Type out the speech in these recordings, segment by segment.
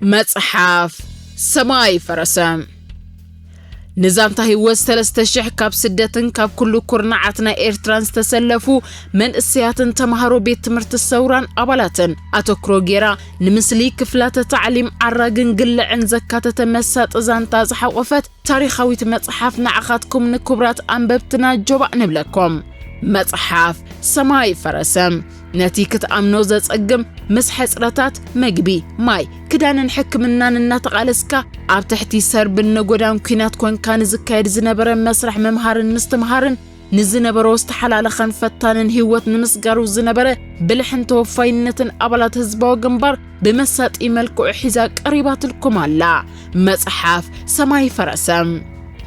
መጽሓፍ ሰማይ ፈረሰ። ንዛንታ ህይወት ሰለስተ ሽሕ ካብ ስደትን ካብ ኩሉ ኩርናዓት ናይ ኤርትራን ዝተሰለፉ መንእሰያትን ተማሃሮ ቤት ትምህርቲ ሰውራን ኣባላትን ኣተኩሮ ጌራ፣ ንምስሊ ክፍላተ ታዕሊም ዓራግን ግልዕን ዘካተተ መሳጢ ዛንታ ዝሓቖፈት ታሪኻዊት መጽሓፍ ንዓኻትኩም ንክቡራት ኣንበብትና ጆባእ ንብለኩም። መጽሓፍ ሰማይ ፈረሰ። ነቲ ክትኣምኖ ዘጸግም፣ ምስ ሕጽረታት መግቢ፣ ማይ፣ ክዳንን ሕክምናን እናተቓለስካ፣ ኣብ ትሕቲ ሰርብን ነጎዳን ኲናት ኮንካ ንዝካየድ ዝነበረ መስርሕ ምምሃርን ምስትምሃርን፣ ንዝነበሮ ዝተሓላለኸን ፈታንን ህይወት ንምስጋሩ ዝነበረ ብልሕን ተወፋይነትን ኣባላት ህዝባዊ ግንባር ብመሳጢ መልክዑ ሒዛ ቀሪባትልኩም ኣላ። መጽሓፍ ሰማይ ፈረሰ።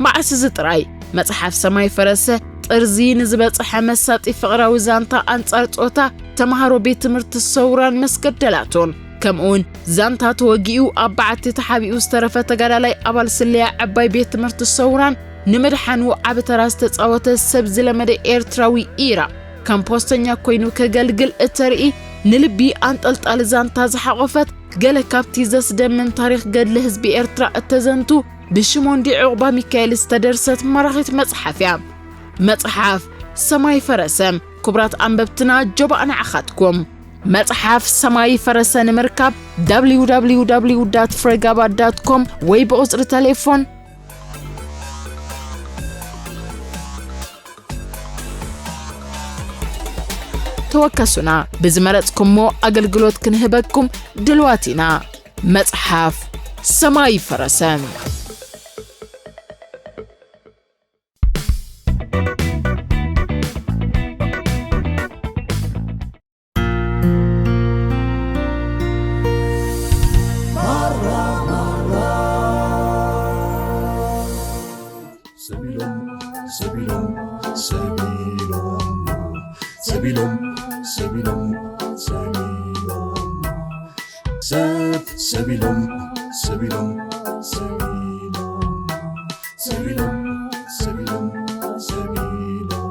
መዓስ እዚ ጥራይ፣ መጽሓፍ ሰማይ ፈረሰ ጥርዚ ንዝበጽሐ መሳጢ ፍቕራዊ ዛንታ ኣንጻር ጾታ ተማሃሮ ቤት ትምህርቲ ሰውራን መስገደላቱን፣ ከምኡውን ዛንታ ተወጊኡ ኣብ በዓቲ ተሓቢኡ ዝተረፈ ተጋዳላይ ኣባል ስለያ ዕባይ ቤት ትምህርቲ ሰውራን ንምድሓኑ ዓቢ ተራ ዝተጻወተ ሰብ ዝለመደ ኤርትራዊ ኢራ ከም ፖስተኛ ኮይኑ ከገልግል እተርኢ ንልቢ ኣንጠልጣሊ ዛንታ ዝሓቖፈት ገለ ካብቲ ዘስደምም ታሪኽ ገድሊ ህዝቢ ኤርትራ እተዘንቱ ብሽሞንዲ ዑቕባ ሚካኤል ዝተደርሰት ማራኺት መጽሓፍ እያ። መጽሓፍ ሰማይ ፈረሰ። ክቡራት ኣንበብትና ጆባእ ንዓኻትኩም። መጽሓፍ ሰማይ ፈረሰ ንምርካብ www.fregaba.com ወይ ብቑጽሪ ተሌፎን ተወከሱና። ብዝመረጽኩሞ ኣገልግሎት ክንህበኩም ድልዋት ኢና። መጽሓፍ ሰማይ ፈረሰ። ሰቢሎም ሰቢሎም ሰቢሎም ሰቢሎም ሰቢሎም ሰቢሎም ሰብ ሰቢሎም ሰቢሎም ሰቢሎም ሰቢሎም ሰቢሎም ሰቢሎም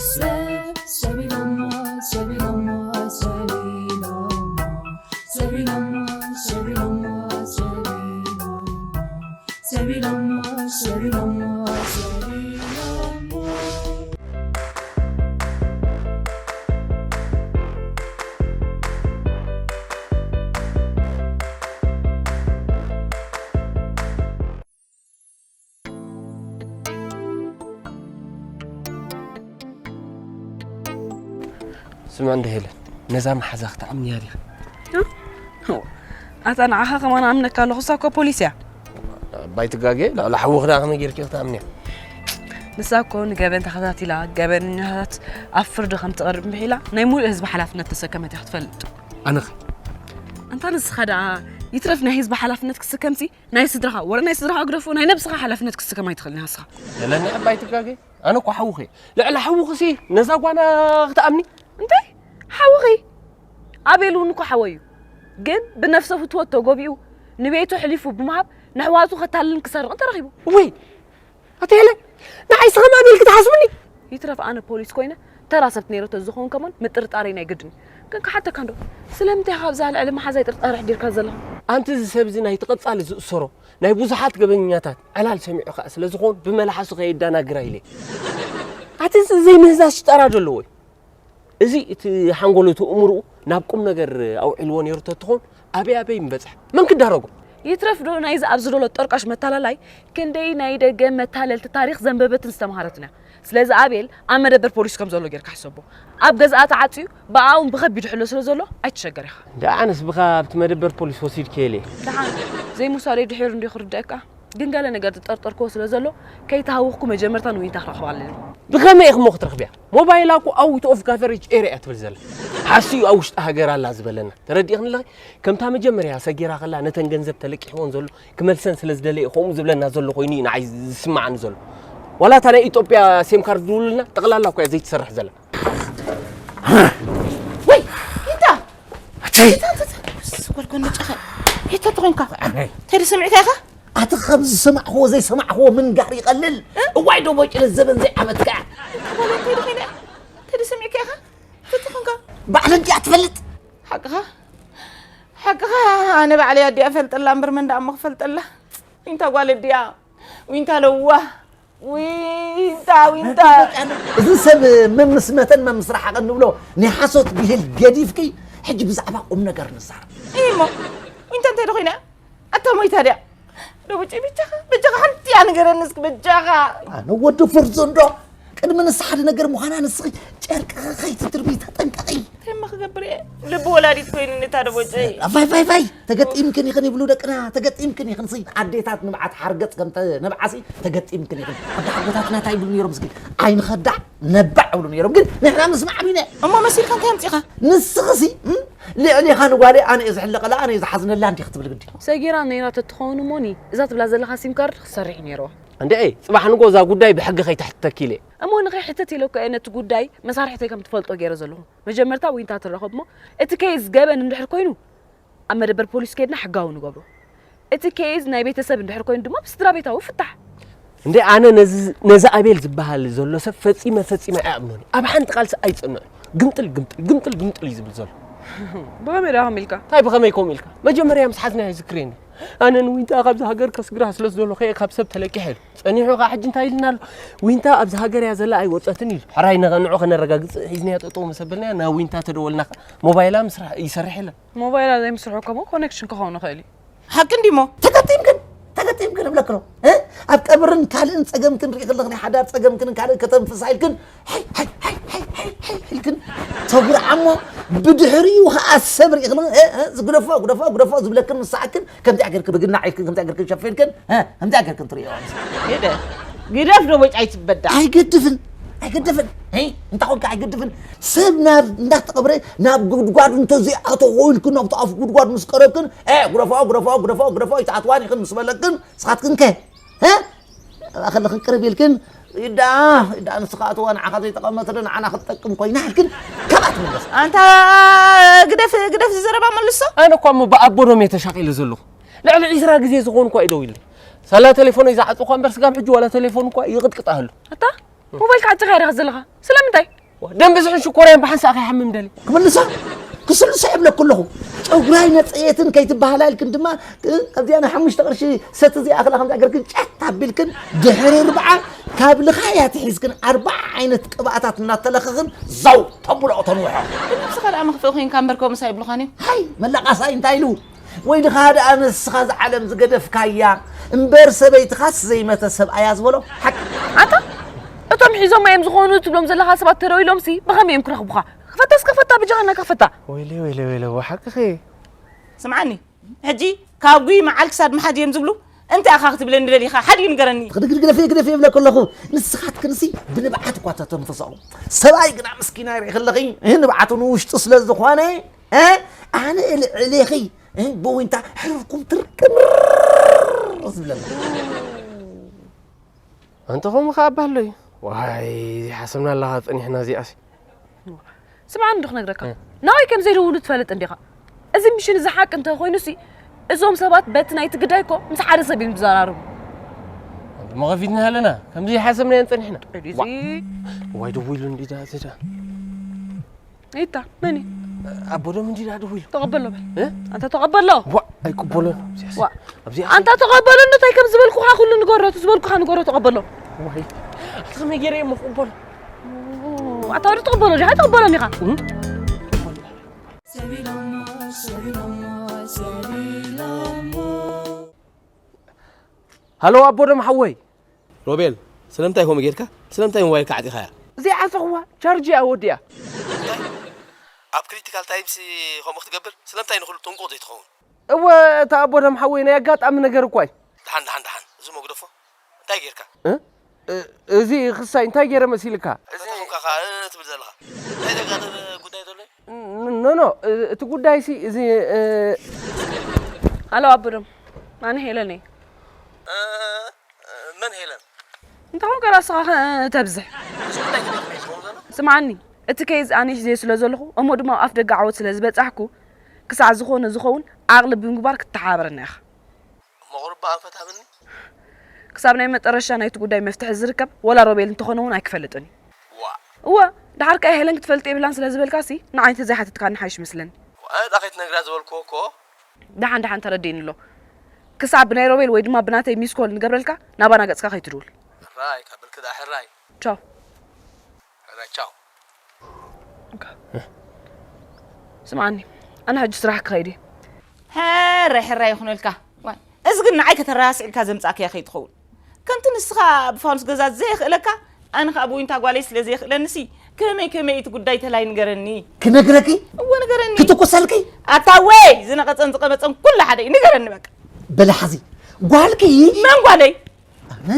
ሰብ ሰቢሎም ሰቢሎም ሰቢሎም ሰቢሎም ሰቢሎም ሰቢሎም ሰቢሎም ሰቢሎም ስምዕ እንደ ሄለን፣ ነዛ መሓዛ ክትኣምንያ ዲኻ? ኣታ ንዓኻ ከማን ኣምነካ ኣለኹ፣ እሳ እኮ ፖሊስ እያ። ባይትጋጌ፣ ልዕሊ ሓውኺ ደኣ ከመይ ጌርኪ ክትኣምንያ? ንሳ እኮ ንገበን ተኸታቲላ፣ ገበነኛታት ኣብ ፍርዲ ከም ትቐርብ ምሒላ፣ ናይ ሙሉእ ህዝቢ ሓላፍነት ተሰከመት እያ ክትፈልጥ። ኣነኸ? ኣንታ ንስኻ ደኣ ይትረፍ ናይ ህዝቢ ሓላፍነት ክስከምሲ፣ ናይ ስድራኻ፣ ወረ ናይ ስድራኻ ግደፎ፣ ናይ ነብስኻ ሓላፍነት ክስከም ኣይትኽእልን ኢኻ ንስኻ። የለኒ ዕባይ ትጋገ። ኣነ እኮ ሓውኺ እየ። ልዕሊ ሓውኺሲ ነዛ ጓና ክትኣምኒ? እንታይ? ሓውኺ? ኣቤል እውን እኮ ሓወይ እዩ። ግን ብነፍሰ ፍትወት ተጎቢኡ ንቤቱ ኣሕሊፉ ብምሃብ ንኣሕዋቱ ከታልልን ክሰርቕን ተረኺቡ። ውይ! ኣቲ ሄለን፣ ንዓይስ ከም ኣቤል ክትሓስብኒ? ይትረፍ ኣነ ፖሊስ ኮይነ ተራ ሰብ ነይረ ተዝኸውን ከማን ምጥርጣረይ ናይ ግድን እዩ። ግን ክሓተካ እንዶ፣ ስለምንታይ ኢኻ ኣብዛ ልዕሊ መሓዛይ ጥርጣረ ኣሕዲርካ ዘለኻ? ኣንቲ እዚ ሰብ እዚ ናይቲ ቀጻሊ ዝእሰሮ ናይ ብዙሓት ገበኛታት ዕላል ሰሚዑ ከኣ ስለ ዝኾን ብመልሓሱ ከየዳናግራ ኢለ። ኣቲ እዚ ዘይምህዛዝ ሽጣራ ዶ ኣለዎ እዩ? እዚ እቲ ሓንጎሉ እቲ እምርኡ ናብ ቁም ነገር ኣውዒልዎ ነይሩ ተትኾን ኣበይ ኣበይ ምበጽሐ? መን ክዳረጎ? ይትረፍ ዶ ናይዚ ኣብዚ ዘሎ ጠርቃሽ መታላላይ ክንደይ ናይ ደገ መታለልቲ ታሪኽ ዘንበበትን ዝተምሃረትን እያ። ስለዚ ኣቤል ኣብ መደበር ፖሊስ ከም ዘሎ ጌርካ ሕሰቦ። ኣብ ገዝኣ ተዓጽዩ ብኣውን ብኸቢድ ይሕሎ ስለ ዘሎ ኣይትሸገር ኢኻ። ደኣ ኣነስ ብኻ ኣብቲ መደበር ፖሊስ ወሲድክዮ ኢለ። ደሓን ዘይምውሳደይ ድሒሩ እንድዩ ክርደአካ። ግን ገለ ነገር ዝጠርጠርክዎ ስለ ዘሎ ከይተሃወኽኩ መጀመርታ ንዊንታ ክረኽባ ኣለኒ። ብኸመይ ኢኽሞ ክትረኽብያ? ሞባይላ እኮ out of coverage area እያ ትብል ዘላ። ሓስዩ ኣብ ውሽጢ ሃገር ኣላ ዝበለና። ተረዲእኽኒ ኣለኺ? ከምታ መጀመርያ ሰጊራ ከላ ነተን ገንዘብ ተለቂሕወን ዘሎ ክመልሰን ስለ ዝደለየ ከምኡ ዝብለና ዘሎ ኮይኑ እዩ ንዓይ ዝስምዓኒ ዘሎ። ዋላ እታ ናይ ኢትዮጵያ ሴም ካርድ ድውልና ጠቕላላ እኮ እያ ዘይትሰርሕ ዘላ። ወይ፣ ኢንታ? ኣቲ! ኢንታ፣ ኢንታ፣ ኢንታ? ስስ፣ ጓል ጎኒ ጨኸ። ኢንታ ተኾንካ? ኣይ። እንታይ ድስምዕታ ኢኻ? ኣቲ ከም ዝሰማዕኽዎ ዘይሰማዕኽዎ ምንጋር ይቐልል። እ? እዋይ ዶ ቦጭ፣ ነዚ ዘበን ዘይዓመትካ። እንታይ ድኾይነ? እንታይ ድስምዕካ ኢኻ? እንታይ ተኾንካ? ባዕሉ እንዲያ ትፈልጥ። ሓቅኻ? ሓቅኻ ኣነ ባዕለይ ኣዲኣ ፈልጠላ እምበር መን ደኣ እሞ ክፈልጠላ። ዊንታ ጓል ኣዲኣ፣ ዊንታ ለዋህ፣ ዊንታ፣ ዊንታ። እዚ ሰብ መምስ መተን መምስ ረሓቐ እንብሎ ናይ ሓሶት ብሂል ገዲፍኪ ሕጂ ብዛዕባ ቁም ነገር ንዛረብ። እሞ ዊንታ እንታይ ዶ ኮይና? ኣታ ሞይታ ድያ? ዶ ብጭ ብቻኻ፣ ብቻኻ ሓንቲ እያ ንገረኒ እስኪ ብቻኻ። ኣነ ወዲ ፍርዞ እንዶ ቅድሚ ንስሓ ሓደ ነገር ምዃና ንስኺ ጨርቅኺ ከይትድርቢ ተጠንቀቒ። እንታይ እሞ ክገብር እየ? ልቢ ወላዲት ኮይኑኒ እታ ደቦጨይ። ቫይ ቫይ ቫይ ተገጢምክን ኢኽን ይብሉ ደቅና፣ ተገጢምክን ኢኽን ሲ ኣዴታት ንብዓት ሓርገጽ ከም ነብዓሲ ተገጢምክን ኢኽን። ኣደ ሓጎታትና እንታይ ይብሉ ነይሮም እስኪ? ዓይኒ ከዳዕ ነባዕ ይብሉ ነይሮም፣ ግን ንሕና ምስ ማዕቢነ እሞ መሲልካ እንታይ ኣምጺኻ? ንስኺ ሲ እም? ልዕሊኻ ንጓለይ ኣነ እየ ዝሕለቐላ፣ ኣነ እየ ዝሓዝነላ እንዲኺ ትብል ግዲ። ሰጊራ ነይራ ተትኸውን እሞኒ እዛ ትብላ ዘለኻ ሲም ካርድ ክትሰርሕ እዩ ነይርዋ። እንድዒ ጽባሕ ንጎ እዛ ጉዳይ ብሕጊ ከይትሕተተኪ ኢለ እየ። እሞ ንኸይሕተት ኢለ እኮ እየ ነቲ ጉዳይ መሳርሕተይ ከም ትፈልጦ ገይረ ዘለኹ። መጀመርታ ዊንታ ትረኸብ እሞ እቲ ኬዝ ገበን እንድሕር ኮይኑ ኣብ መደበር ፖሊስ ከይድና ሕጋዊ ንገብሮ። እቲ ኬዝ ናይ ቤተሰብ እንድሕር ኮይኑ ድማ ብስድራ ቤታዊ ፍታሕ። እንዴ ኣነ ነዚ ኣቤል ዝበሃል ዘሎ ሰብ ፈጺመ ፈጺመ ኣይኣምኖን። ኣብ ሓንቲ ቃልሲ ኣይጸንዕን። ግምጥል ግምጥል ግምጥል ግምጥል እዩ ዝብል ዘሎ። ብኸመይ ደኣ ከምኡ ኢልካ? እንታይ ብኸመይ ከምኡ ኢልካ? መጀመርያ ምስ ሓዝናዮ ዝክሬኒ። ኣነ ንዊንታ ካብዚ ሃገር ከስግራ ስለ ዝደለኹ እየ ካብ ሰብ ተለቂሐ ኢሉ። ጸኒሑ ኸኣ ሕጂ እንታይ ኢልና ኣሎ? ዊንታ ኣብዚ ሃገር እያ ዘላ ኣይወጸትን ኢሉ። ሕራይ ንዑ ከነረጋግጽ ሒዝናያ ጠጠው ምስ ኣበልናያ ናብ ዊንታ ተደወልና ኸኣ ሞባይላ ምስራሕ ይሰርሕ የለን። ሞባይላ ዘይምስርሑ ከምኡ ኮኔክሽን ክኸውን ይኽእል እዩ። ሓቂ እንዲሞ ተገጢምክን ተገጢምክን እብለክሎ ኣብ ቀብርን ካልእን ጸገምክን ርኢ ከለኽ ናይ ሓዳር ጸገምክን ካልእ ከተንፍሳ ኢልክን ኢልክን ተጉርዓሞ ብድሕሪኡ ኸዓ ሰብ ርኢ ከለኽ ዝግደፎ ግደፎ ግደፎ ዝብለክን ምሳዕክን ከምዚኣ ገርክ ብግናዕ ኢልክን ከምዚኣ ገርክን ሸፊንክን ከምዚኣ ገርክን ትርእዮ ሄደ ግደፍ ዶ ወጭ ኣይትበዳ ኣይገድፍን ኣይገድፍን እንታይ ኮንካ ኣይገድፍን ሰብ ናብ እንዳተቐብረ ናብ ጉድጓድ እንተዘይኣተኹ ኢልክን ናብቲ ኣፍ ጉድጓድ ምስ ቀረብክን ግረፎ ግረፎ ግረፎ ግረፎ ኣይትኣትዋን ኢኽን ምስ በለክን ንስኻትክን ከ ኣብኣ ከለኽን ቅርብ ኢልክን ኢዳ ኢዳ ንስኻ ኣትዋ ንዓኻ ዘይጠቐመት ዶ ንዓና ክትጠቅም ኮይና ኢልክን ካብኣ ትምለስ ኣንታ ግደፍ ግደፍ ዝዘረባ መልሶ ኣነ እኳ እሞ ብኣቦ ዶም እየ ተሻቒለ ዘለኹ ልዕሊ ዒስራ ግዜ ዝኾን እኳ እዩ ደው ኢለይ ሳላ ቴሌፎነይ ዝዓፀ እኳ እምበር ስጋብ ሕጂ ዋላ ቴሌፎን እኳ ይቕጥቅጥ ኣህሉ ኣታ ሞባይልካ ዓፂኻ ኢኻ ዘለኻ ስለምንታይ ደም ብዝሕን ሽኮርያን ብሓንሳእ ከይሓምም ደልየ ክምልሳ ክስልሶ የብለኩ ኣለኹ ጨጉራይ ነፀየትን ከይትበሃላ ኢልክን ድማ ኣብዚኣ ናይ ሓሙሽተ ቅርሺ ሰቲ እዚኣ ክላ ከምዚ ኣገርክን ጫት ኣቢልክን ድሕሪ ርብዓ ካብ ልኻያ ትሒዝክን ኣርባዓ ዓይነት ቅብኣታት እናተለኸኽን ዘው ተብልኦ ተንውሖ ንስኻ ደኣ መኽፍኢ ኮይንካ እምበር ከምኡስ ኣይብሉኻን እዮም ሃይ መላቓሳይ እንታይ ኢሉ ወይልኻ ደኣ ንስኻ እዛ ዓለም ዝገደፍካያ እምበር ሰበይትኻስ ዘይመተ ሰብኣያ ዝበሎ ሓቂ ኣታ እቶም ሒዞማ እዮም ዝኾኑ ትብሎም ዘለኻ ሰባት ተረው ኢሎምሲ ብኸመይ እዮም ክረኽቡኻ ክፈታስ ከፈታ ብጃኻ እና ከፈታ ወይለይ ወይለይ ወይለይ ሓቅኺ ስምዓኒ ሕጂ ካብ ጉይ መዓል ክሳድ መሓዝ እዮም ዝብሉ እንታይ ኢኻ ክትብለኒ ደሊኻ ሓዲኡ ንገረኒ ክድግድ ግደፊ ግደፊ ይብለኩ ኣለኹ ንስኻትክንሲ ብንብዓት እኳ ተተንፍሰኦ ሰብኣይ ግና ምስኪና ይርኢ ከለኺ ንብዓቱ ንውሽጡ ስለ ዝኾነ ኣነ ልዕሌኺ ብዊንታ ሕርኩም ትርቅምር ዝብለና ኣንተ ኸምኡ ኸዓ ኣባህሎ እዩ ዋይ ዘይሓሰብና ኣለኻ ጸኒሕና እዚኣሲ ስምዓኒ ዶ ክነግረካ ናበይ ከም ዘይደውሉ ትፈልጥ እንዲኻ እዚ ምሽን እዚ ሓቂ እንተ ኮይኑሲ እዞም ሰባት በቲ ናይቲ ግዳይ እኮ ምስ ሓደ ሰብ እዮም ዝዘራርቡ መኸፊትና ኣለና ከምዚ ሓሰብናዮን ጸኒሕና እዋይ ደዊሉ እንዲዳ ዝዳ ይታ መን እዩ ኣቦዶም እንዲዳ ደዊሉ ተቐበሎ በል ኣንተ ተቐበሎ ዋ ኣይቅበሎን ዋ ኣብዚኣ ኣንታ ተቐበሎ እንታይ ከም ዝበልኩኻ ኩሉ ንገሮ እቲ ዝበልኩኻ ንገሮ ተቐበሎ ዋይ ኣቲ ከመይ ገይረ እየ ምቕበሎ ኣታ ወዲ ተቐበሎ ዲኻ ተቐበሎኒ ኢኻ ሃሎ ኣቦዶም ሓወይ ሮቤል ስለምንታይ ከምኡ ጌርካ ስለምንታይ ሞባይልካ ዓጢኻያ እዚኣ ዓጸኽዋ ቻርጅ እያ ወዲኣ ኣብ ክሪቲካል ታይምስ ከምኡ ክትገብር ስለምንታይ ንኹሉ ጥንቁቕ ዘይትኸውን እወ እታ ኣቦዶም ሓወይ ናይ ኣጋጣሚ ነገር እኳ እዩ ደሓን ደሓን ደሓን እዚ መጉደፎ እንታይ ጌርካ እዚ ክሳይ እንታይ ገይረ መሲልካ? እዚ ትብል ዘለኻ እንታይ ዘጋጠመ ጉዳይ ዘሎ? ኖ ኖ እቲ ጉዳይ ሲ እዚ ኣሎ ኣቦዶም ኣነ ሄለን እየ። መን ሄለን? እንታይ ኮንካ ራስኻ ተብዝሕ? ስምዓኒ እቲ ኬዝ ኣነ ሒዘዮ ስለ ዘለኹ እሞ ድማ ኣብ ኣፍ ደገ ዓወት ስለ ዝበጻሕኩ ክሳዕ ዝኾነ ዝኸውን ዓቕሊ ብምግባር ክትተሓባበረና ኢኻ። መቑርባ ኣንፈት ሃብኒ። ክሳብ ናይ መጠረሻ ናይቲ ጉዳይ መፍትሒ ዝርከብ ወላ ሮቤል እንተኾነ እውን ኣይክፈልጥን እዩ። ዋእ። እወ፣ ደሓር ከኣ ሄለን ክትፈልጥ የብላን ስለ ዝበልካሲ ንዓይ እንተዘይሓቲትካኒ ሓይሽ ይመስለኒ። ዋእ፣ ኣነ ደኣ ከይትነግራ ዝበልክዎ እኮ ደሓን ደሓን ተረዲእኒ ኣሎ። ክሳብ ብናይ ሮቤል ወይ ድማ ብናተይ ሚስኮል ንገብረልካ ናባና ገጽካ ከይትድውል። ሕራይ ካብ በልክ ደኣ ሕራይ። ቻው። ሕራይ ቻው። ስምዓኒ፣ ኣነ ሕጂ ስራሕ ክኸይድ እየ። ሕራይ ሕራይ ይኹነልካ። ዋይ፣ እዚ ግን ንዓይ ከተረሳስዕ ኢልካ ዘምጻእካያ ከይትኸውን። ከምቲ ንስኻ ብፋኑስ ገዛ ዘየኽእለካ፣ ኣነ ኸኣ ብዊንታ ጓለይ ስለ ዘየኽእለንሲ፣ ከመይ ከመይ እቲ ጉዳይ ተላይ ንገረኒ። ክነግረኪ? እወ ንገረኒ። ክትኩሰልኪ? ኣታ ወይ፣ ዝነቐጸን ዝቐበጸን ኩሉ ሓደ እዩ። ንገረኒ በቃ። በሊ ሓዚ። ጓልኪ? መን ጓለይ? ኣነ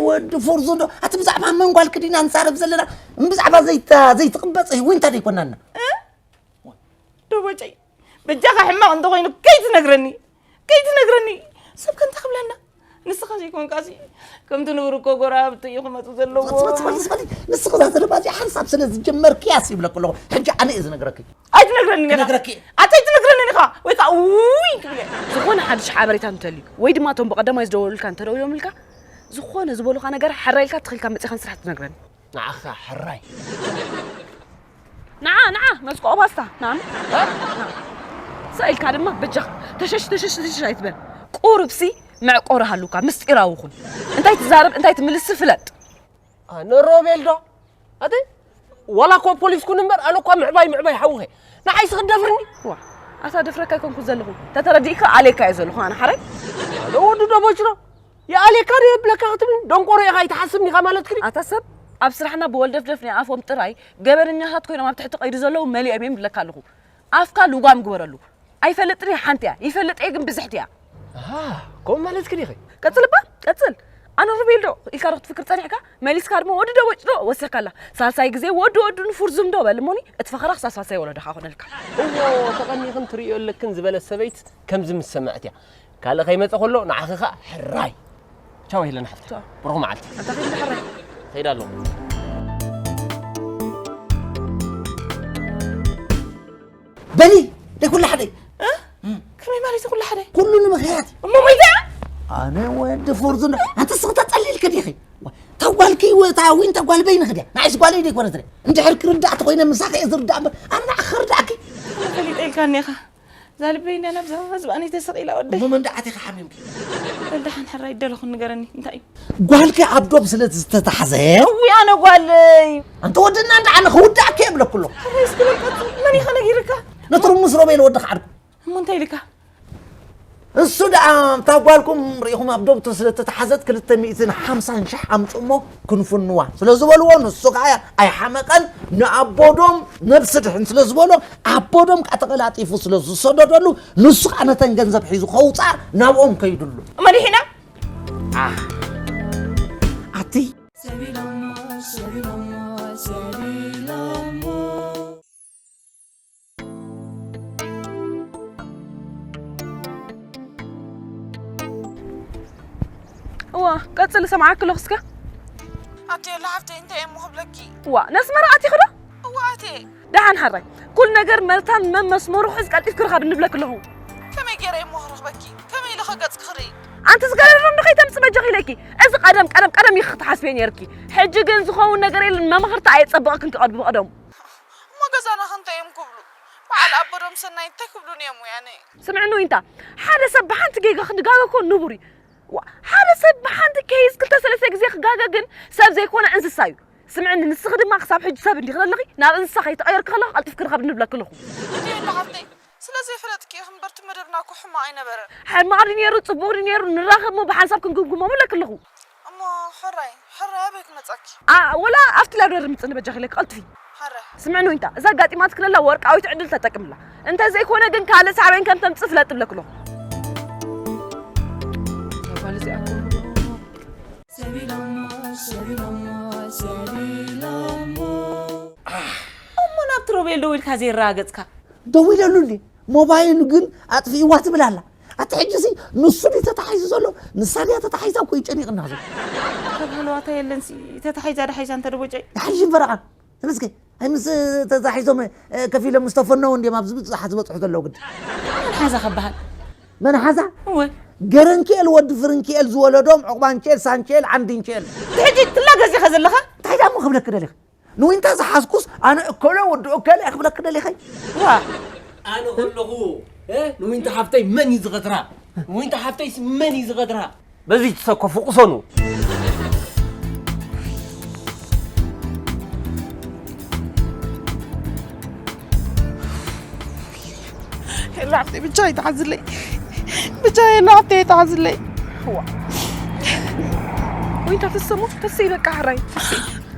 ወዲ ፎርዞ እንዶ፣ ኣቲ ብዛዕባ መን ጓልኪ ዲና ንዛረብ ዘለና? ብዛዕባ ዘይተ-፣ ዘይትቕበጽ ዊንታ ደይኮናና። እ? ዶቦጨይ፣ በጃኻ ሕማቕ እንተኾይኑ ከይትነግረኒ፣ ከይትነግረኒ። ሰብ ከንታ ክብለና። ንስኻ ዘይኮንካሲ ከምቲ ንቡር እኮ ጎረባብቲ እዩ ክመጹ ዘለዎ። ጽፈት ጽፈት ጽፈት። ንስኺ እዛ ዘረባ እዚኣ ሓንሳብ ስለ ዝጀመርክያስ ይብለኪ ኣለኹ። ሕጂ ኣነ እየ ዝነግረኪ። ኣይትነግረኒ ኢኻ። ክነግረኪ። ኣታ ኣይትነግረኒ ኢኻ። ወይ ከዓ ውይ ክብል እየ። ዝኾነ ሓድሽ ሓበሬታ እንተልዩ ወይ ድማ እቶም ብቐዳማይ ዝደወሉልካ እንተደዊሎምልካ፣ ዝኾነ ዝበሉኻ ነገር ሕራይ ኢልካ ትኺልካ መጺኻ ንስራሕ ትነግረኒ። ንዓኻ ሕራይ። ንዓ ንዓ መስቆ ፓስታ ናም። ስኢልካ ድማ በጃኻ ተሸሽ ተሸሽ ተሸሽ ኣይትበል። ቁሩብሲ መዕቆሪ ሃሉካ ምስጢራዊ ኩን። እንታይ ትዛረብ እንታይ ትምልስ ፍለጥ። ኣነ ሮቤል ዶ ኣቲ ዋላ እኮ ፖሊስ ኩን እምበር ኣነ እኳ ምዕባይ ምዕባይ ሓውኸ ንዓይ ስኽደፍርኒ። ዋ ኣታ ደፍረካ ኣይኮንኩ ዘለኹ። ተተረዲእካ ኣሌካ እየ ዘለኹ ኣነ ሓራይ። ኣነ ወዲ ዶ ቦጭሮ የኣሌካ ዶ የብለካ ክትብል ደንቆሮ ኢኻ ኣይትሓስብኒ ኢኻ ማለት ክዲ። ኣታ ሰብ ኣብ ስራሕና ብወልደፍደፍ ናይ ኣፎም ጥራይ ገበነኛታት ኮይኖም ኣብ ትሕቲ ቀይዲ ዘለዉ መሊኦም እዮም ይብለካ ኣለኹ። ኣፍካ ልጓም ግበረሉ። ኣይፈልጥን እየ ሓንቲ እያ፣ ይፈልጥ እየ ግን ብዝሕቲ እያ። ኣሃ፣ ከምኡ ማለት ክዲ ኢኺ። ቀጽል እባ፣ ቀጽል። ኣነ ሩቤል ዶ ኢልካ ዶ ክትፍክር ጸኒሕካ? መሊስካ ድማ ወዲ ዶ ወጭ ዶ ወሰካላ። ሳልሳይ ግዜ ወዲ ወዱ ንፉርዙም ዶ በል እሞኒ፣ እቲ ፈኸራ ክሳብ ሳልሳይ ወለዶ ክኾነልካ። እዎ፣ ተቐኒኽን ትርእዮ ኣለክን ዝበለት ሰበይት ከምዚ ምስ ሰምዐት እያ። ካልእ ከይመጸ ከሎ ንዓኺ ኸኣ ሕራይ። ቻው ሄለን ሓፍቲ። ቻው። ብሩኽ መዓልቲ። ኣንታ ኸይድ ሕራይ። ኸይድ ኣለኹ። በሊ ደይ ኩሉ ሓደ። እ? ከመይ ማለት እዩ ኩሉ ሓደ? ኩሉ ንምኽያት። እሞ ሞይታ? ኣነ ወዲ ፎርዙን ኣንተ ስኽታ ጠሊልክ ዲኺ? ተጓልኪ ወታ ዊን ተጓልበይ ንኽድያ። ንዓይስ ጓለይ ደይ ኮነት። እንድሕር ክርዳእ ተኾይነ ምሳኺ እየ ዝርዳእ እምበር ኣነ ንዓኺ ክርዳእኪ። ፈሊጠ ኢልካኒ ኢኻ። እዛ ልበይ እንድያ ናብዛ ህዝባኒ ተሰቒላ ወደይ። እሞ መን ደኣ ኣቲኻ ሓሚምኪ? በል ደሓን ሕራይ ደለኹ ንገረኒ፣ እንታይ እዩ? ጓልኪ ኣብ ዶብ ስለ ዝተታሕዘ። እውይ፣ ኣነ ጓለይ። ኣንተ ወድና እንዳ ኣነ ክውዳእኪ የብለኩ ኣለኹ። ሕራይ እስኪ በል ቀጽል፣ መን ኢኻ ነጊርካ? ነቲ ርሙስ ሮቤል ወድኻ ዓርኩ። እሞ እንታይ ኢልካ? እሱ ደኣ እታ ጓልኩም ርኢኹም ኣብ ዶብ ስለ ዝተታሕዘት ክልተ ሚእትን ሓምሳን ሽሕ ኣምጽኡ እሞ ክንፍንዋ ስለ ዝበልዎ፣ ንሱ ከኣ ኣይሓመቀን። ንኣቦዶም ነብሲ ድሕን ስለ ዝበሎ፣ ኣቦዶም ከኣ ተቐላጢፉ ስለ ዝሰደደሉ፣ ንሱ ከኣ ነተን ገንዘብ ሒዙ ከውጽኣ ናብኦም ከይድሉ። መሪሕና? ኣህ። ኣቲ። እዋ፣ ቀጽል፣ እሰምዓኪ ኣለኹ እስከ። ኣቲ የለ ሓፍተይ፣ እንታይ እየ እሞ ክብለኪ? እዋ፣ ነስመራ ኣቲኺ ዶ? እዋ፣ ኣትየ። ደሓን ሓራይ። ኩሉ ነገር መታን መመስመሩ ሕዝ ቀልጢፍኪ ርኻብ እንብለኪ ኣለኹ። ከመይ ገይረ እየ እሞ ክረኽበኪ? ከመይ ኢለ ኸ ገጽኪ ክርኢ? ኣንቲ ዝገረረ እንዶ ከይተምጽእ በጃኺ ኢለኪ። እዚ ቀደም፣ ቀደም፣ ቀደም ኢኺ ክትሓስብዮ ነይርኪ። ሕጂ ግን ዝኸውን ነገር የለን፣ መማኽርቲ ኣየጸብቐክን ክቐድሙ ቀደሙ። እሞ ገዛና ኸ እንታይ እዮም ክብሉ? በዓል ኣቦዶም ሰናይ እንታይ ክብሉኒ እዮም ወያነ? ስምዕኒ ዊንታ፣ ሓደ ሰብ ብሓንቲ ጌጋ ክጋገ እኮ ንቡር እዩ። ዋ፣ ሓደ ሰብ ብሓንቲ ኬዝ ክልተ ሰለስተ ግዜ ክጋገ ግን ሰብ ዘይኮነ እንስሳ እዩ። ስምዕኒ፣ ንስኺ ድማ ክሳብ ሕጂ ሰብ እንዲኺ ዘለኺ፣ ናብ እንስሳ ከይተቐየርኪ ከለኺ ቀልጢፍኪ ርኸብ ንብለኪ ኣለኹ። እንዲዮ እንዶ ሓፍተይ፣ ስለ ዘይፈለጥኪ ኢኺ እምበር እቲ መደብና እኮ ሕማቕ ኣይነበረን። ሕማቕ ድዩ ነይሩ፣ ጽቡቕ ድዩ ነይሩ፣ ንራኸብ እሞ ብሓንሳብ ክንግምግሞ እብለኪ ኣለኹ። እሞ ሕራይ፣ ሕራይ ኣበይ ክመጻኪ? ኣ፣ ወላ ኣብቲ ላይብረሪ ምጽኒ በጃኺ ኢለኪ ቀልጥፊ። ሕራይ። ስምዕኒ ዊንታ፣ እዛ ኣጋጢማትኪ ዘላ ወርቃዊት ዕድል ተጠቅምላ። እንተ ዘይኮነ ግን ካልእ ሳዕቤን ከም ተምጽእ ፍለጥ እብለኪ ኣለኹ። እዛ ጓል እዚኣ እኮ እሞ ናብቲ ሮቤል ደዊልካ ዘይረጋገጽካ? ደዊለሉ እንዴ? ሞባይሉ ግን ኣጥፊእዋ ትብል ኣላ። ኣቲ ሕጂሲ ንሱ ድዩ ተታሒዙ ዘሎ? ንሳ ድያ ተታሒዛ እኮ እዩ ጨኒቕና ዘሎ። ካብ ሃለዋታ የለንሲ፣ ተታሒዛ ደሓይዛ እንተ ደቦጨይ። ደሓይሽን ፈረቓን። ተመስገን። ኣይ ምስ ተታሒዞም፣ እ፣ ከፊሎም ምስ ተፈነዉ እንድዮም ኣብዚ ብዝሓት ዝበጽሑ ዘለዉ ግዲ። መን ሓዛ ከበሃል? መን ሓዛ? እወ። ገረንኪኤል ወዲ ፍርንኪኤል ዝወለዶም ዑቕባንኪኤል፣ ሳንኪኤል፣ ዓንዲንኪኤል። እቲ ሕጂ ትላገዝ ኢኻ ዘለኻ? እንታይ ደኣ እሞ ክብለኪ ደሊኺ? ንዊንታ ዝሓዝኩስ ኣነ እከለ ወዲ እከለ እየ ክብለኪ ደሊኸ። ዋ፣ ኣነ ከለኹ፣ እ? ንዊንታ ሓፍተይ መን እዩ ዝቐትራ? ንዊንታ ሓፍተይስ መን እዩ ዝቐትራ? በዚ ትሰከፉ ቅሰኑ። የላ ሓፍተይ፣ ብቻ ይተሓዝለይ። ብቻ የላ ሓፍተይ፣ ይተሓዝለይ። ዋ። ዊንታ ትሰሙ? ተስይ በቃ፣ ሕራይ፣ ተስይ።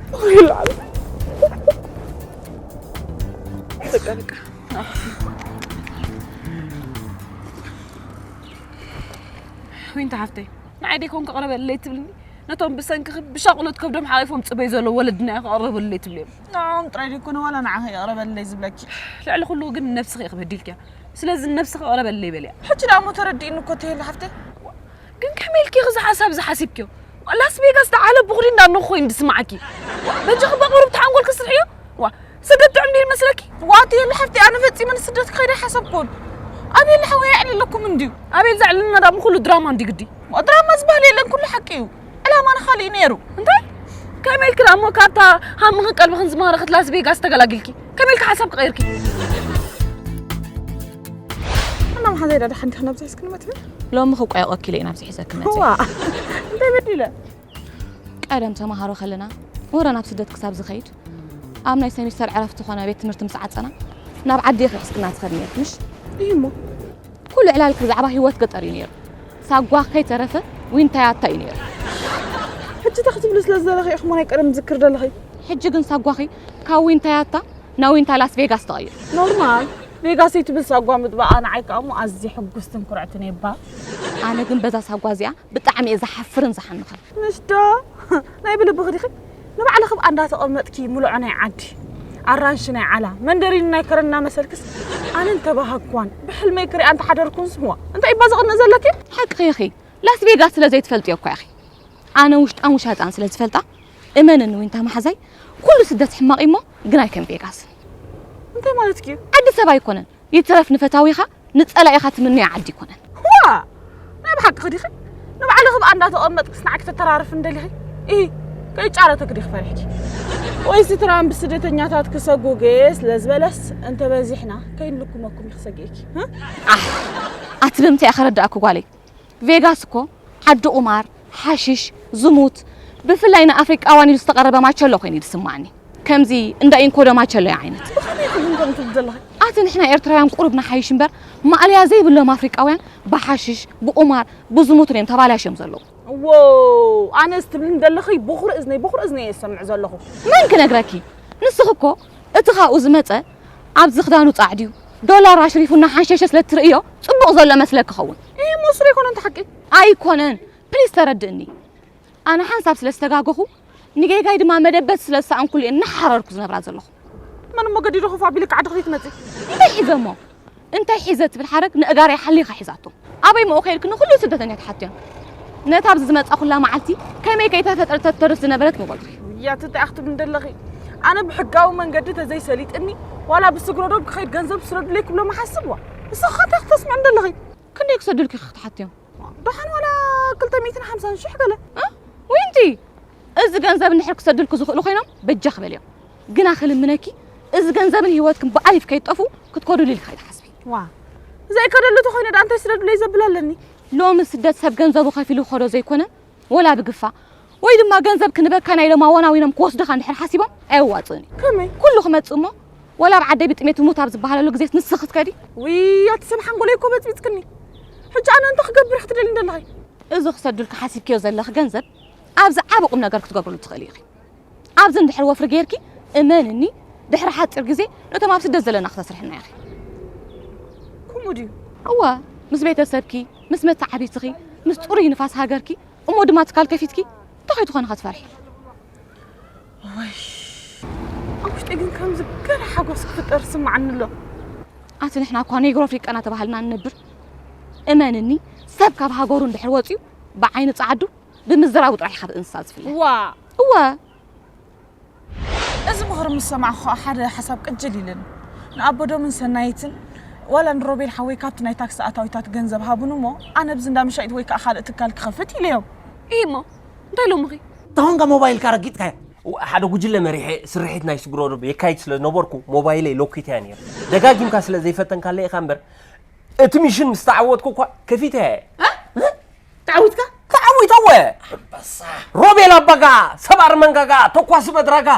የላ። በቃ፣ በቃ። ዊንታ ሓፍተይ፣ ንዓይ ደይኮን ክቕረበለይ ትብልኒ? ነቶም ብሰንክኺ ብሻቑሎት ከብዶም ሓቒፎም ጽበይ ዘለዉ ወለድና እየ ክቕረበለይ ትብልዮም። ንዕኦም ጥራይ ደይኮነ ዋላ ንዓኺ ይቕረበለይ ዝብለኪ። ልዕሊ ኩሉ ግን ንነብስኺ ኢኺ በዲልክያ። ስለዚ ንነብስኺ ቅረበለይ በልያ። ሕጂ ደኣ እሞ ተረዲእኒ እኮ ተየለ ሓፍተይ። ግን ከመይ ኢልኪ ኢኺ እዚ ሓሳብ እዚ ሓሲብክዮ? ላስ ቬጋስ ደኣ ዓለም ብኹሪ እንዳኖ ኮይኑ ዝስምዓኪ። በጃኺ በቕሩብ ተሓንጎልኪ ስርሕዮ። ዋ፣ ስደት ጥዑም ድዩ ይመስለኪ? ዋ፣ ተየለ ሓፍተይ፣ ኣነ ፈጺመ ንስደት ክኸይድ ኣይሓሰብኩን። ኣቤል ሓወይ የዕልለኩም እንድዩ። ኣቤል ዘዕልልና ደኣ ኩሉ ድራማ እንድዩ ግዲ። ዋ፣ ድራማ ዝበሃል የለን፣ ኩሉ ሓቂ እዩ። ዕላማና ካልእ እዩ ነይሩ። እንታይ? ከመይ ኢልኪ ደኣ እሞ ካብታ ሃምኽን ቀልብኽን ዝማረኸት ላስ ቬጋስ ተገላጊልኪ? ከመይ ኢልኪ ሓሳብ ቀይርኪ? እና መሓዛይ ዳዳ ሓንዲኽ ናብዚ ሒዝክኒ መፅእ? ሎሚ ክቋየቆኪ ኢለ ናብዚ ሒዘኪ መፅእ። ዋ፣ እንታይ በዲለ? ቀደም ተምሃሮ ከለና ወረ ናብ ስደት ክሳብ ዝኸይድ ኣብ ናይ ሰሚስተር ዕረፍቲ ኮነ ቤት ትምህርቲ ምስ ዓፀና ናብ ዓዲ ኢኺ ሒዝክና ትኸዲ ነይርኪ ምሽ? እዩ እሞ። ኩሉ ዕላልኪ ብዛዕባ ህይወት ገጠር እዩ ነይሩ። ሳጓ ከይተረፈ ዊንታያታ እዩ ነይሩ። ሕጂ እንታይ ክትብሊ ስለ ዝደለኺ ኢኹም ናይ ቀደም ዝክር ዘለኺ? ሕጂ ግን ሳጓኺ ካብ ዊንታያታ ናብ ዊንታ ላስ ቬጋስ ተቐይሩ። ኖርማል። ቬጋስ ትብል ሳጓ ምጥባኣ ንዓይ ከኣ እሞ ኣዝየ ሕጉስትን ኩርዕትን እየ እባ። ኣነ ግን በዛ ሳጓ እዚኣ ብጣዕሚ እየ ዝሓፍርን ዝሓንኽን። ምሽ ዶ? ናይ ብልብኺ ዲኺ? ንባዕልኺ ብኣ እንዳተቐመጥኪ ምልዖ ናይ ዓዲ፣ ኣራንሺ ናይ ዓላ፣ መንደሪን ናይ ከረን እናመሰልክስ ኣነ እንተባሃግክዋን ብሕልመይ ክሪኣ እንተሓደርኩንስ፣ ዋ፣ እንታይ እባ ዘቕንእ ዘለኪ? ሓቅኺ ኢኺ። ላስ ቬጋስ ስለ ዘይትፈልጥዮ እኳ ኢኺ። ኣነ ውሽጣን ውሻጣን ስለ ዝፈልጣ፣ እመንኒ ዊንታ መሓዛይ፣ ኩሉ ስደት ሕማቕ እዩ እሞ ግን ኣይከም ቬጋስ። እንታይ ማለትኪ እዩ? ዓዲ ሰብ ኣይኮነን። ይትረፍ ንፈታዊኻ፣ ንጸላኢኻ ትምንዮ ዓዲ ኣይኮነን። ዋ! ናይ ብሓቅኺ ዲኺ? ንባዕልኺ ብኣ እንዳተቐመጥክስ ንዓኪ ተተራርፍ እንደሊኺ? ኢሂ፣ ከይጫረተኪ ዲኺ ፈሪሕኪ? ወይሲ ትራምፕ ስደተኛታት ክሰጉግ እየ ስለ ዝበለስ እንተበዚሕና ከይንልኩመኩም እዩ ክሰግየኪ፣ እ? ኣሕ! ኣቲ ብምንታይ እየ ከረድኣኪ ጓለይ? ቬጋስ እኮ ዓዲ ቁማር፣ ሓሽሽ፣ ዝሙት፣ ብፍላይ ንኣፍሪቃውያን ኢሉ ዝተቐረበ ማቸሎ ኮይኑ እዩ ዝስማዓኒ። ከምዚ እንዳ ኢንኮ ዶ ማቸሎ እዩ ዓይነት። ብኸመይ ኢኺ ግን ከምኡ ትብሊ ዘለኺ? ኣቲ ንሕና ኤርትራውያን ቁሩብ ንሓይሽ እምበር፣ ማእለያ ዘይብሎም ኣፍሪቃውያን ብሓሽሽ፣ ብቁማር፣ ብዝሙት እዮም ተባላሽዮም ዘለዉ። ዎው፣ ኣነስ ትብልኒ ዘለኺ ብኹሪ እዝነይ፣ ብኹሪ እዝነይ እየ ዝሰምዕ ዘለኹ። መን ክነግረኪ? ንስኺ እኮ እቲ ካብኡ ዝመጸ ኣብዚ ክዳኑ ጻዕድዩ፣ ዶላር ኣሽሪፉ እናሓንሸሸ ስለ እትርእዮ ጽቡቕ ዘሎ መስለኪ ኸውን። እሞ እሱ ዶ ኣይኮነን እቲ ሓቂ? ኣይኮነን። ፕሊስ ተረድእኒ። ኣነ ሓንሳብ ስለ ዝተጋገኹ፣ ንጌጋይ ድማ መደበት ስለ ዝሰኣንኩሉ እየ እናሓረርኩ ዝነብራ ዘለኹ። መን እሞ ገዲዱ ክፉእ ኣቢሉ ክዓዲ ክትመጺ? እንታይ ሒዘ እሞ? እንታይ ሒዘ ትብል ሓረግ ንእጋረይ ሓሊኻ ሒዛቶ። ኣበይ እሞ ከይድኪ ንኹሉ ስደተኛ ትሓትዮም? ነታ ኣብዚ ዝመጻኹላ መዓልቲ ከመይ ከይተፈጥረት ተተርፍ ዝነበረት ምበልኩ። ያቲ እንታይ ክትብሊ እንደለኺ? ኣነ ብሕጋዊ መንገዲ ተዘይሰሊጥኒ ዋላ ብስግረዶብ ክኸይድ ገንዘብ ስደዱለይ ክብሎም እሓስብ ዋ። ንስኺ ከ እንታይ ክትሰምዒ እንደለኺ? ክንደይ ክሰዱልኪ ኢኺ ክትሓትዮም? ደሓን ዋላ ክልተ ሚእትን ሓምሳን ሽሕ ገለ። እ? ዊንቲ! እዚ ገንዘብ እንድሕር ክሰዱልኪ ዝኽእሉ ኮይኖም በጃኺ በልዮም። ግና ክልምነኪ፣ እዚ ገንዘብን ህይወትክን ብኣሊፍ ከይትጠፍኡ ክትከዱሉ ኢልኪ ኣይትሓስቢ። ዋ፣ ዘይከደሉ ተኾይነ ደኣ እንታይ ስደዱለይ ዘብል ኣለኒ? ሎሚ ስደት ሰብ ገንዘቡ ከፊሉ ክኸዶ ዘይኮነ፣ ወላ ብግፋ፣ ወይ ድማ ገንዘብ ክንበካ ናይ ኢሎም ኣዋናዊኖም ክወስዱኻ እንድሕር ሓሲቦም ኣየዋጽእን እዩ። ከመይ? ኩሉ ክመጽእ እሞ፣ ወላ ኣብ ዓደይ ብጥሜት ትሙት ኣብ ዝበሃለሉ ግዜስ ንስኺ ክትከዲ? ውይ፣ ኣቲ ሰብ ሓንጎለይ እኮ በጽቢጽክኒ። ሕጂ ኣነ እንታይ ክገብር ክትደሊ እንደለኺ? እዚ ክሰዱልኪ ሓሲብክዮ ዘለኺ ገንዘብ ኣብዚ ዓቢ ቁም ነገር ክትገብርሉ ትኽእሊ ኢኺ። ኣብዚ እንድሕር ወፍሪ ጌርኪ፣ እመንኒ፣ ድሕሪ ሓጺር ግዜ ነቶም ኣብ ስደት ዘለና ክተስርሕና ኢኺ። ከምኡ ድዩ? እወ፣ ምስ ቤተሰብኪ፣ ምስ መተዓቢትኺ፣ ምስ ጽሩይ ንፋስ ሃገርኪ፣ እሞ ድማ ትካል ከፊትኪ፣ እንታይ ከይትኾኒ ከ ትፈርሒ? ወይ፣ ኣብ ውሽጠይ ግን ከምዚ ገለ ሓጎስ ክፍጠር ይስምዓኒ ኣሎ። ኣቲ ንሕና እኳ ኔግሮ ኣፍሪቃ እናተባሃልና ንነብር። እመንኒ፣ ሰብ ካብ ሃገሩ እንድሕር ወጺኡ፣ ብዓይኒ ጸዓዱ፣ ብምዝራቡ ጥራሕ እዩ ካብ እንስሳ ዝፍለ። ዋ! እወ። እዚ ምኽሪ ምስ ሰማዕኩ ኸኣ ሓደ ሓሳብ ቅጅል ኢሉኒ። ንኣቦዶምን ሰናይትን ዋላ ንሮቤል ሓወይ ካብቲ ናይ ታክሲ ኣታዊታት ገንዘብ ሃቡኒ እሞ፣ ኣነ ኣብዚ እንዳ መሻይት ወይ ከኣ ካልእ ትካል ክኸፍት ኢለዮም። እሂ እሞ፣ እንታይ ኢሎምኺ? ተኾንካ ሞባይልካ ረጊጥካዮ። ሓደ ጉጅለ መሪሐ ስርሒት ናይ ስግሮዶብ የካይድ ስለ ዝነበርኩ ሞባይለይ ሎኪት እያ ነይራ። ደጋጊምካ ስለ ዘይፈተንካለይ ኢኻ እምበር እቲ ሚሽን ምስ ተዓወትኩ እኳ ከፊተ እየ። ተዓዊትካ? ተዓዊተወ። ሮቤል ኣባጋ፣ ሰባር መንጋጋ፣ ተኳሲ በድራጋ፣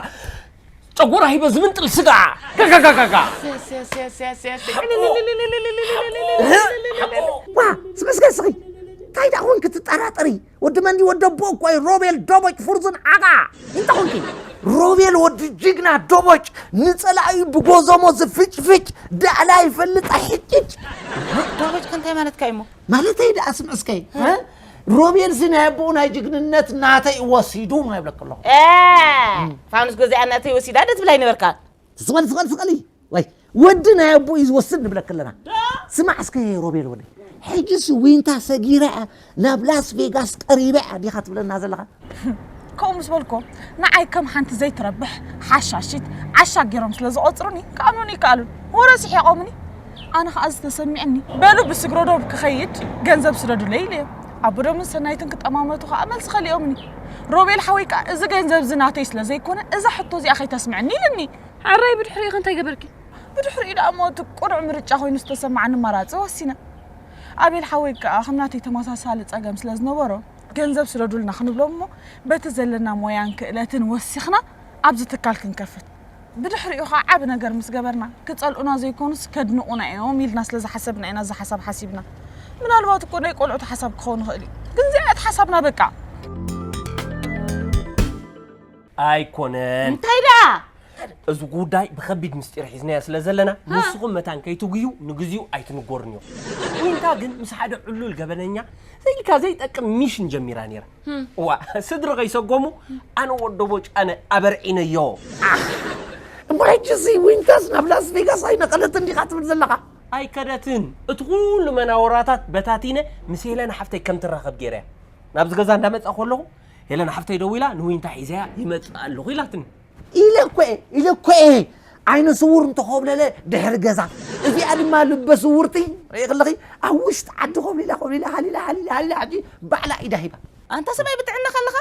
ጨጎራ ሂበ ዝምንጥል ስጋ። ጋጋጋጋጋ። ዋ ስቂ ስቂ ስቂ እንታይ ደኣ ኮንኪ ትጠራጠሪ? ወዲ መን ድዩ ወዲ ኣቦ እኮ እዩ ሮቤል ደቦጭ ፍርዙን ዓጋ እንታይ ኮንኪ? ሮቤል ወዲ ጅግና ደቦጭ ንጸላኢ ብጎዞሞ ዝፍጭፍጭ ዳዕላ ይፈልጥ ኣይሕጭጭ። ደቦጭ ከ እንታይ ማለትካ እዩ እሞ? ማለተይ ደኣ ስምዕስከይ ሮቤል ሲ ናይ ኣቦኡ ናይ ጅግንነት ናተይ ወሲዱ ነው ይብለክ ኣለኹ። ፋኑስ ገዚኣ ናተይ ወሲዳ ደ ትብላይ ነበርካ። ስቐል ስቐል ስቐሊ ወይ ወዲ ናይ ኣቦኡ እዩ ዝወስድ ንብለክ ኣለና። ስማዕ እስከ ሮቤል ወደይ ሕጂስ ዊንታ ሰጊራ እያ ናብ ላስ ቬጋስ ቀሪባ እያ ዲኻ ትብለና ዘለኻ? ከምኡ ምስ በልኮ ንዓይ ከም ሓንቲ ዘይትረብሕ ሓሻሺት ዓሻ ገይሮም ስለ ዝቖፅሩኒ ክኣምኑኒ ይከኣሉን ወረ ስሒቖምኒ። ኣነ ከዓ ዝተሰሚዕኒ በሉ ብስግረዶብ ክኸይድ ገንዘብ ስደዱለይ ኢለዮም። ኣቦዶምን ሰናይትን ክጠማመቱ ከዓ መልሲ ከሊኦምኒ። ሮቤል ሓወይ ከዓ እዚ ገንዘብ እዚ ናተይ ስለ ዘይኮነ እዛ ሕቶ እዚኣ ከይተስምዐኒ ኢልኒ። ሕራይ ብድሕሪኡ ከ እንታይ ገበርኪ? ብድሕሪኡ ደኣ እሞ እቲ ቅኑዕ ምርጫ ኮይኑ ዝተሰምዓኒ ኣማራጺ ወሲነ። ኣቤል ሓወይ ከኣ ከም ናተይ ተመሳሳሊ ጸገም ስለ ዝነበሮ ገንዘብ ስደዱልና ክንብሎም እሞ በቲ ዘለና ሞያን ክእለትን ወሲኽና ኣብዚ ትካል ክንከፍት። ብድሕሪኡ ከኣ ዓቢ ነገር ምስ ገበርና ክጸልኡና ዘይኮኑስ ከድንቑና እዮም ኢልና ስለ ዝሓሰብና ኢና እዚ ሓሳብ ሓሲብና። ምናልባት እኮ ናይ ቆልዑት ሓሳብ ክኸውን ይኽእል እዩ። ግን እዚኣ እያ ሓሳብና በቃ። ኣይኮነን። እንታይ ደኣ? እዚ ጉዳይ ብኸቢድ ምስጢር ሒዝናዮ ስለ ዘለና ንስኹም መታን ከይትጉዩ ንግዚኡ ኣይትንጎርንዮ። ዊንታ ግን ምስ ሓደ ዕሉል ገበነኛ ዘይልካ ዘይጠቅም ሚሽን ጀሚራ ነይራ። እዋ ስድሪ ከይሰጎሙ ኣነ ወዶ ቦጭ ኣነ ኣበርዒነዮ። እሞ ሕጂ እዚ ዊንታስ ናብ ላስ ቬጋስ ኣይነቐለትን ዲኻ ትብል ዘለኻ? ኣይከደትን። እቲ ኩሉ መናወራታት በታቲነ ምስ ሄለን ሓፍተይ ከም ትራኸብ ገይረያ። ናብዚ ገዛ እንዳመጻ ከለኹ ሄለን ሓፍተይ ደዊላ ንዊንታ ሒዘያ ይመጽእ ኣለኹ ኢላትኒ። ኢለ እኮ እየ ኢለ እኮ እየ ዓይነ ስውር እንተኾብለለ ድሕሪ ገዛ እዚኣ ድማ ልበ ስውርቲ ርኢ ከለኺ ኣብ ውሽጢ ዓዲ ኮብሊላ ኮብሊላ ሃሊላ ሃሊላ ሃሊላ ሕጂ ባዕላ ኢዳ ሂባ ኣንታ ሰብኣይ ብጥዕና ከለኻ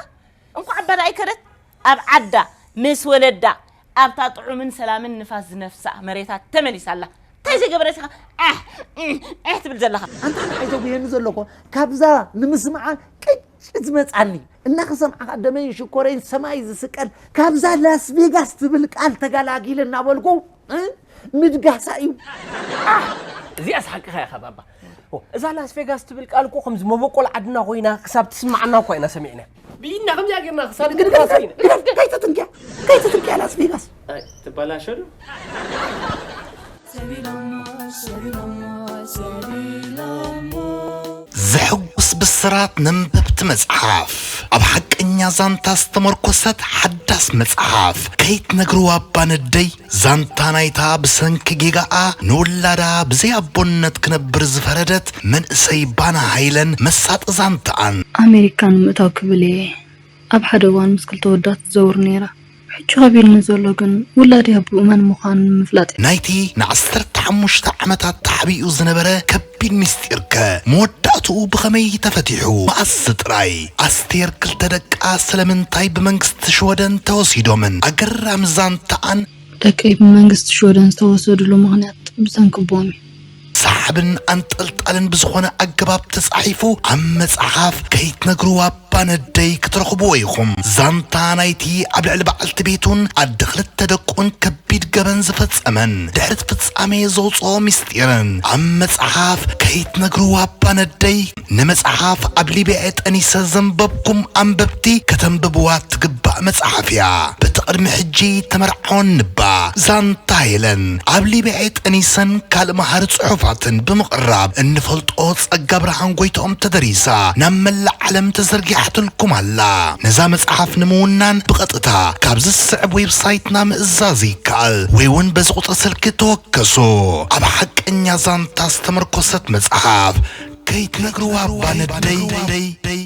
እንኳዕ ኣባዳ ኣይከደት ኣብ ዓዳ ምስ ወለዳ ኣብታ ጥዑምን ሰላምን ንፋስ ዝነፍሳ መሬታ ተመሊሳ ኣላ እንታይ ዘይገበረት ኢኻ ኣሕ እሕ ትብል ዘለኻ ኣንታ ንዓይ ዘጉየኒ ዘሎ እኮ ካብዛ ንምስምዓ ቅጭ ዝመጻኒ እናኸሰምዓኻ ደመይን ሽኮረይን ሰማይ ዝስቀል ካብዛ ላስ ቬጋስ ትብል ቃል ተጋላጊለ እናበልኩ ምድጋሳ እዩ። እዚኣስ ሓቅኻ ኢኻ ባባ። እዛ ላስ ቬጋስ ትብል ቃል እኮ ከምዚ መበቆል ዓድና ኮይና ክሳብ ትስማዓና እኳ ኢና ሰሚዕና። ብኢድና ከምዚኣ ጌርና ክሳድ ግድግዳ ሰሪና። ከይትትንክያ ከይትትንክያ ላስ ቬጋስ። ትበላሸ ዶ? ዘሐጉስ ብስራት ነንበብቲ መጽሓፍ፣ ኣብ ሓቀኛ ዛንታ ዝተመርኮሰት ሓዳስ መጽሓፍ ከይትነግርዋ እባ ነደይ። ዛንታ ናይታ ብሰንኪ ጌጋኣ ንውላዳ ብዘይ ኣቦነት ክነብር ዝፈረደት መንእሰይ ባና ሃይለን መሳጢ ዛንታኣን። ኣሜሪካ ንምእታው ክብል እየ ኣብ ሓደ እዋን ምስ ክልተ ኣወዳት ዝዘውር ነይረ። ሕጂ ከቢድኒ ዘሎ ግን ውላደይ ኣቦኡ መን ምዃኑ ንምፍላጥ እዩ። ናይቲ ንዓሰርተ ሓሙሽተ ዓመታት ተሓቢኡ ዝነበረ ከቢድ ምስጢርከ መወዳእትኡ ብኸመይ ተፈቲሑ? መኣስ ጥራይ? ኣስቴር ክልተ ደቃ ስለምንታይ ብመንግስቲ ሽወደን ተወሲዶምን? ኣገራሚ ዛንታኣን። ደቀይ ብመንግስቲ ሽወደን ዝተወሰድሉ ምኽንያት ብሰንኪ ኣቦኦም እዩ። ሰሓብን ኣንጠልጣልን ብዝኾነ ኣገባብ ተጻሒፉ ኣብ መጽሓፍ ከይትነግርዋ ባነደይ ክትረኽብዎ ኢኹም። ዛንታ ናይቲ ኣብ ልዕሊ በዓልቲ ቤቱን ኣደ ክልተ ደቁን ከቢድ ገበን ዝፈጸመን ድሕሪ እቲ ፍጻሜ ዘውጽኦ ምስጢርን ኣብ መጽሓፍ ከይትነግርዋ ባነደይ ንመጽሓፍ ኣብ ሊብያ ጠኒሰ ዘንበብኩም ኣንበብቲ ከተንብብዋ ትግባእ መጽሓፍ እያ። በቲ ቅድሚ ሕጂ ተመርዓወን ንባ ዛንታ ሄለን ኣብ ሊብያ ጠኒሰን ካልእ መሃሪ ጽሑፋትን ብምቕራብ እንፈልጦ ጸጋ ብርሃን ጎይትኦም ተደሪሳ ናብ መላእ ዓለም ተዘርጊሓትልኩም ኣላ። ነዛ መጽሓፍ ንምውናን ብቐጥታ ካብዚ ዝስዕብ ዌብሳይትና ምእዛዝ ይከኣል ወይ እውን በዚ ቁጽሪ ስልኪ ተወከሱ። ኣብ ሓቀኛ ዛንታ ዝተመርኮሰት መጽሓፍ ከይትነግርዋ እባ ነደይ።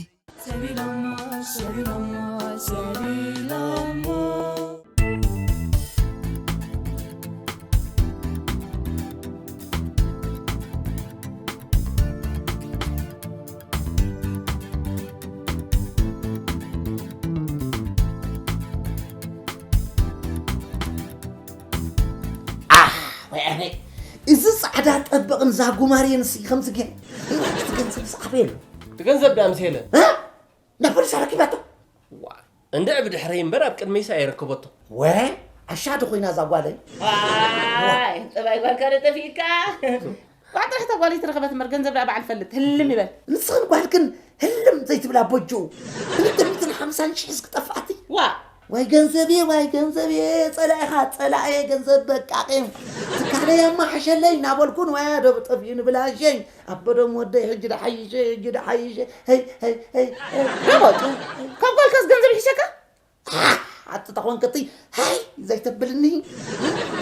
እዚ ጻዕዳ ጠበቕን ዛጉማርየን ሲ ከምዚ ገይሩ እቲ ገንዘብ ዝኣበየ ኣሎ። እቲ ገንዘብ ዳ ምስ ሄለ? እ? ናብ ፖሊስ ኣረኪባቶ። ዋ፣ እንድዒ ብድሕረይ እምበር ኣብ ቅድመይስ ኣየረከበቶ። ወ ኣሻ ዶ ኮይና እዛ ጓለይ? ዋይ፣ ጠባይ ጓልካ ዶ ጠፊእካ? ቋጥራሕ እታ ጓለይ ትረኸበት እምበር ገንዘብ ደኣ በዓል ፈልጥ ህልም ይበል። ንስኽን ጓልክን ህልም ዘይትብላ በጅኡ። ክልተ ሚእትን ሓምሳን ሽሕ እስኪ ጠፍኣቲ። ዋ። ዋይ ገንዘብየ፣ ዋይ ገንዘብየ፣ ጸላኢኻ፣ ጸላእየ ገንዘብ በቃ ቂም። ትካለይ ኣማሓሸለይ እናበልኩ ንዋያ ዶ ጠፊኡ ንብላሸይ። ኣቦ ዶም ወደይ ሕጂ ደሓይሸ፣ ሕጂ ደሓይሸ። ሄይ፣ ሄይ፣ ሄይ፣ ሄይ። ደቦ፣ ካብ ጓልካስ ገንዘብ ይሕሸካ? ኣቲ ተኾንክቲ ሃይ ዘይተብልኒ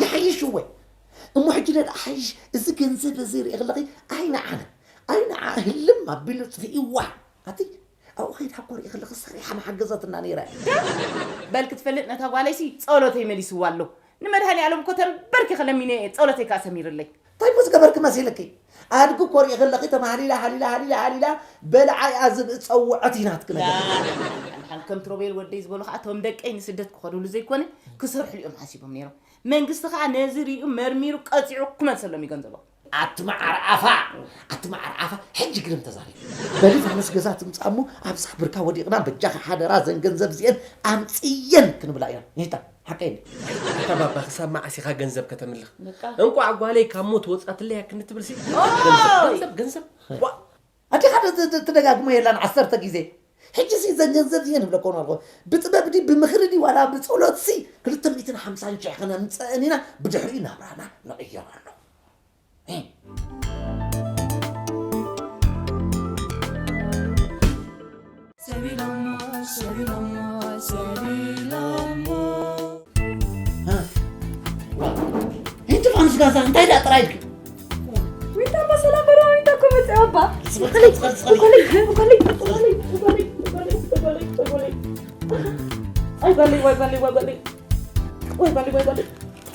ይሓይሽ እወ። እሞ ሕጂ ነዳ ሓይሽ እዚ ገንዘብ እዚ ርኢ ከለኺ ኣይንዓነ ኣይንዓ ህልም ኣቢሉ ጥፊእዋ። ኣቲ ኣብኡ ከይዳ እኮ ርኢ ከለኺ ሰሪሓ መሓገዘትና ነይራ። በል ክትፈልጥ ነታ ጓለይሲ ጸሎተይ መሊስዋ ኣሎ። ንመድሃኒ ኣለም እኮ ተንበርኪ ከለሚነ ጸሎተይ ከኣ ሰሚርለይ። እንታይ እኮ ዝገበርኪ መሲልኪ? ኣድጊ እኮ ርኢ ከለኺ ተማህሊላ ሃሊላ ሃሊላ ሃሊላ በልዓ እያ ዝብኢ ጸውዐት ኢናትኪ ነገር። ሓን ከም ትሮቤል ወደይ ዝበሉ ከዓ እቶም ደቀይ ንስደት ክኸዱሉ ዘይኮነ ክሰርሕሉ እዮም ሓሲቦም ነይሮም። መንግስቲ ከዓ ነዚ ርእዩ መርሚሩ ቀፂዑ ክመልሰሎም እዩ ገንዘቦም። ኣቲ መዓር ኣፋ ኣቲ መዓር ኣፋ ሕጂ ግርም ተዛሪ በሊ ፋንስ ገዛ ትምፃ እሞ ኣብዛ ብርካ ወዲቕና በጃኻ ሓደራ ዘን ገንዘብ እዚአን ኣምፅየን ክንብላ ኢና። ይታ ሓቀይ ኣታ ባባ ክሳብ መዓስ ኢኻ ገንዘብ ከተምልኽ? በቃ። እንቋዕ ጓለይ ካብ ሞት ወጻትለይ ያክኒ ትብል ሲ ኦይ! ገንዘብ ገንዘብ ገንዘብ ዋ ኣዴኻ ደ- ደ- ትደጋግሞ የላን ዓሰርተ ግዜ። ሕጂ ሲ ዘን ገንዘብ እየን ንብለኮ ነርኮ ብጥበብ ዲ ብምኽሪ ዲ ዋላ ብጸሎት ሲ ክልተ ሚእትን ሓምሳን ሽሕ ክነምጽእን ኢና። ብድሕሪኡ ናብራና ንቕይሮ ኣሎ። ሰቢሎሞ ሰቢሎሞ ሰቢሎሞ። እንተፋንስ ጋዛ እንታይ ደኣ ጥራይ ኢልኪ? ዊንታ እባ ሰላም በረዋ ዊንታ እኮ መፅያ እባ። ኣይ ጓለይ ዋይ ጓለይ ዋይ ጓለይ ዋይ ጓለይ ዋይ ጓለይ